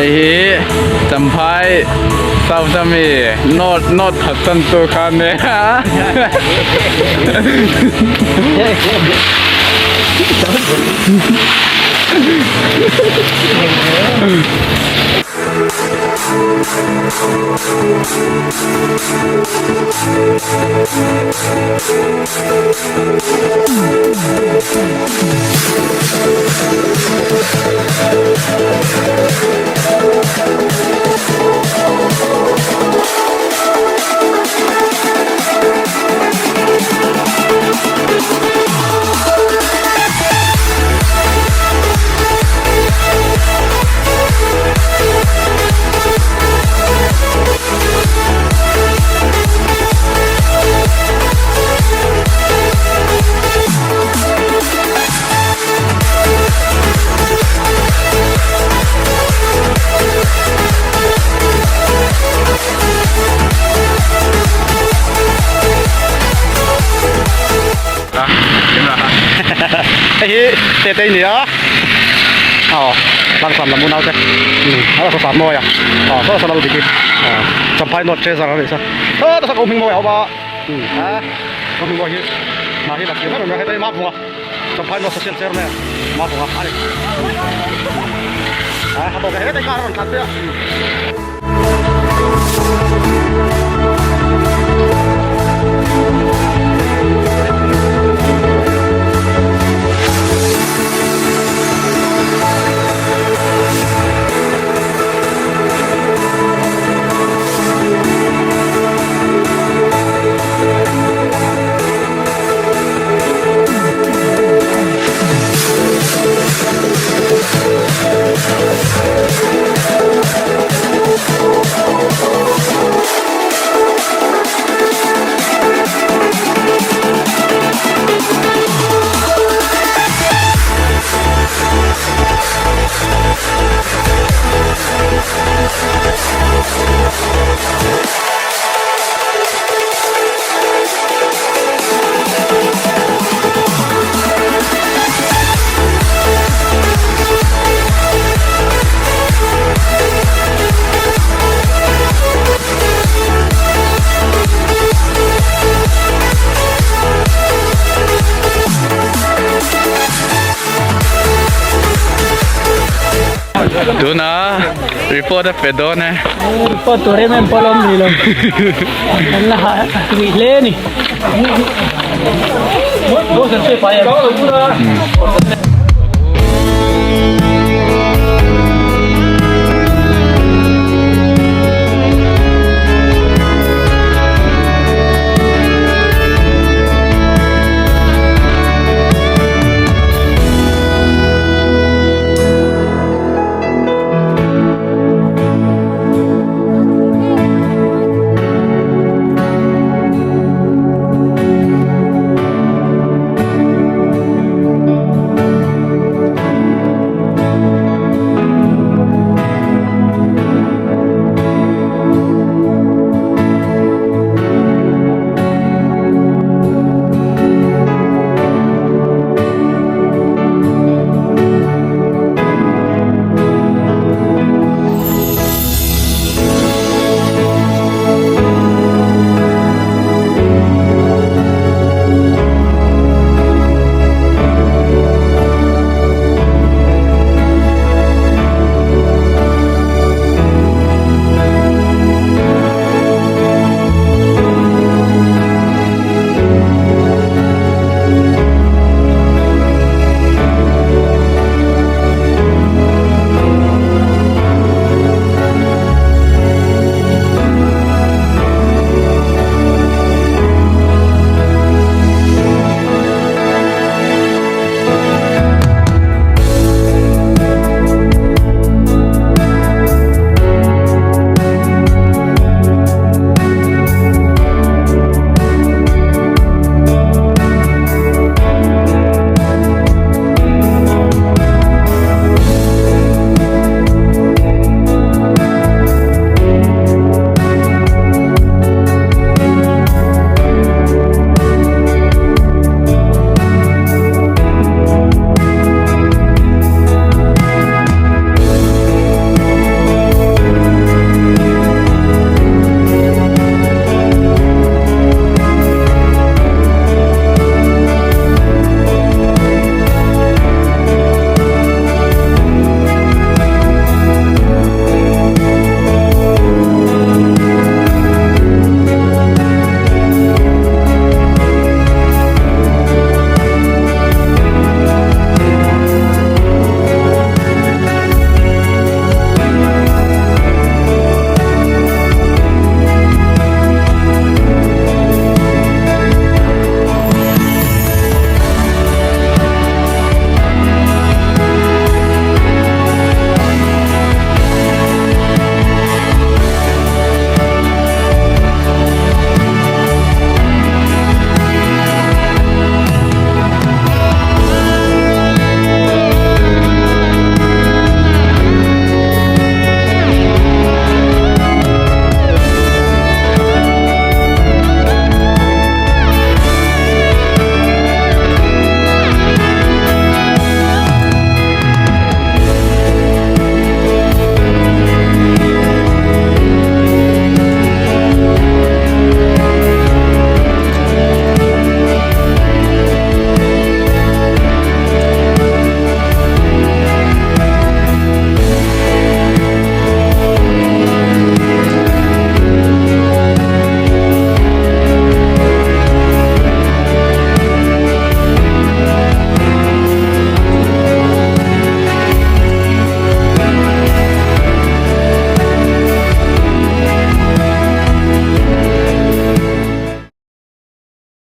Hei hi Champhai South ami North North phatsan tu kha nia. Hei hi Tetei nia aw Langsam lam unau te a la sa mawi a aw saw saw lal dik hi aw Champhai North Treasure a nih sa aw ta sa ko hming mawi a awm a a ko hming mawi hi mah hi la thlir em em a heta hi Mavunga Champhai North Social Chairman Mavunga a ni a ha tawk e heta hi car a rawn tlan phei a. Tuna report a pe dawn e. Report tur em em pawh a awm ni lo. Kan la hah rih hle a ni.